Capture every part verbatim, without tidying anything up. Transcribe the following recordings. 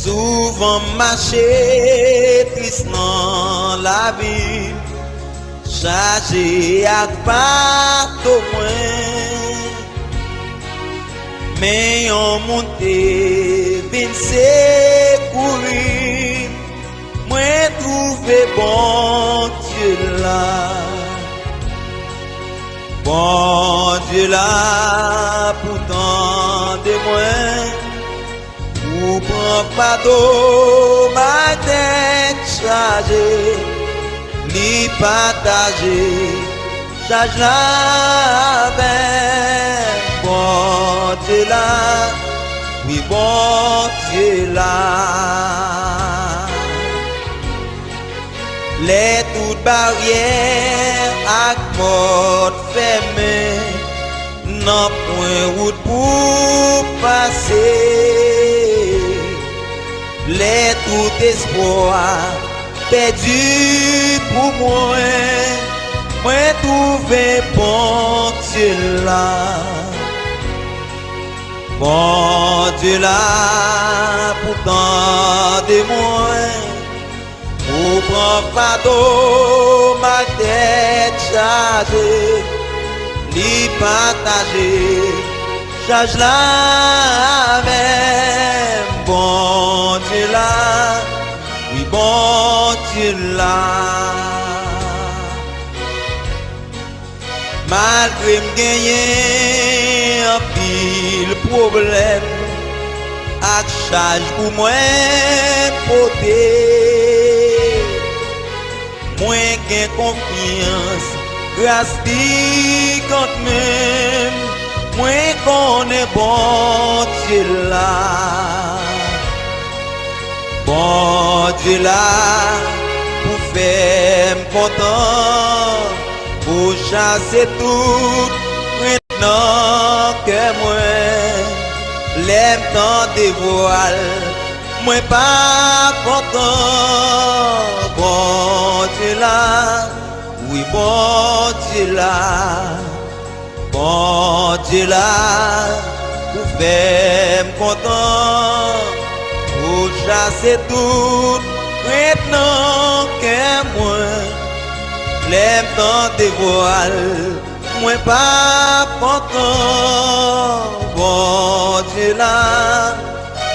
Souvan m mache tris nan lavi m, chaje ak fato mwen. Men yon moun te vin sekouri m, mwen twouve Bondye la. Bondye la pou tande mwen, pou pran fado m ak tèt chaje, li pataje chaj la avè m. Bondye la, wi, Bondye la. Lè tout baryè ak pòt fèmen, nanpwen wout pou pase. Lè tout espwa pèdi pou mwen, mwen twouve Bondye la. Bondye la pou tande mwen, pou pran fado m ak tèt chaje, li pataje chaj la avè m. Bondye la, wi, Bondye la. Malgre m genyen anpil pwoblèm ak chaj pou mwen pote, mwen gen konfyans gras li kanmenm, mwen konnen Bondye la. Bondye la pou fè m kontan, pou chase tout krent nan kè mwen. Lè m tande vwa l, mwen pa kontan. Bondye la, wi, Bondye la. Bondye la pou fè m kontan, pou chase tout krent nan kè mwen. Lè m tande vwa l, mwen pa kontan. Bondye la,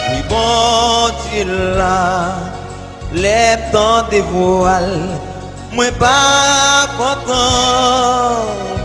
wi, Bondye la. Lè m tande vwa l, mwen pa kontan.